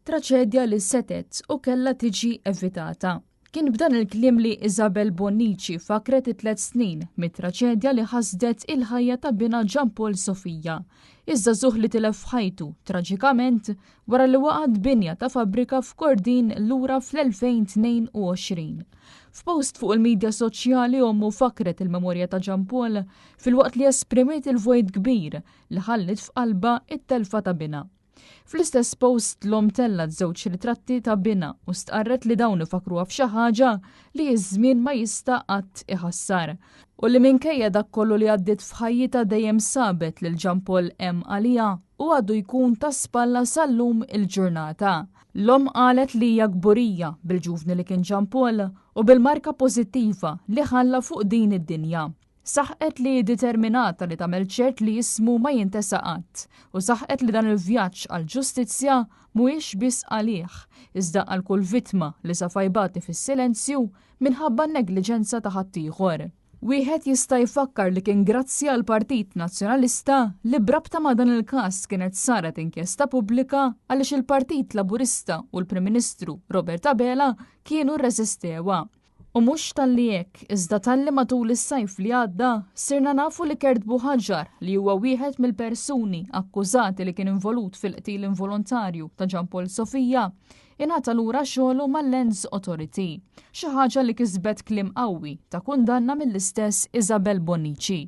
Traċedja li setgħet u kellha tiġi evitata. Kien b'dan il-kliem li Isabel Bonnici fakret it-tlet snin mit-traċedja li ħasdet il-ħajja ta' binha Jean Paul Sofia, iż-żagħżugħ li tilef ħajtu traġikament wara li waqgħet binja ta' fabbrika f'Kordin lura fl-2022. F'post fuq il-midja soċjali ommu fakret il-memorja ta' Jean Paul filwaqt li esprimiet il-vojt kbir li ħalliet f'qalbha it-telfa ta' binha. Fl-istess post l-omm tellgħet żewġ ritratti ta' binha u stqarret li dawn ifakkruha f'xi ħaġa li ż-żmien ma jista' qatt iħassar. U li minkejja dak kollu li għaddiet f'ħajjitha dejjem sabet lil Jean Paul hemm għaliha u għadu jkun ta' spalla sal-lum il-ġurnata. L-omm qalet li hija kburija bil-ġuvni li kien Jean Paul u bil-marka pożittiva li ħalla fuq din id-dinja. Saħqet li hi determinata li tagħmel ċert li ismu ma jintesa qatt u saħqet li dan il-vjaġġ għall-ġustizzja mhuwiex biss għalih, iżda għal kull vittma li safa jbati fis-silenzju minħabba n-negliġenza ta' ħaddieħor. Wieħed jista' jfakkar li kien grazzi għall-Partit Nazzjonalista li b'rabta ma' dan il-każ kienet saret inkjesta pubblika għaliex il-Partit Laburista u l-Prim Ministru Robert Abela kienu rreżistewha. U mhux talli hekk, iżda talli matul is-sajf li għadda sirna nafu li Kurt Buhagiar, li huwa wieħed mill-persuni akkużati li kien involut fil-qtil involontarju ta' Jean Paul Sofia, ingħata lura xogħlu mal-Lands Authority, xi ħaġa li kisbet kliem qawwi ta' kundanna mill-istess Isabel Bonnici.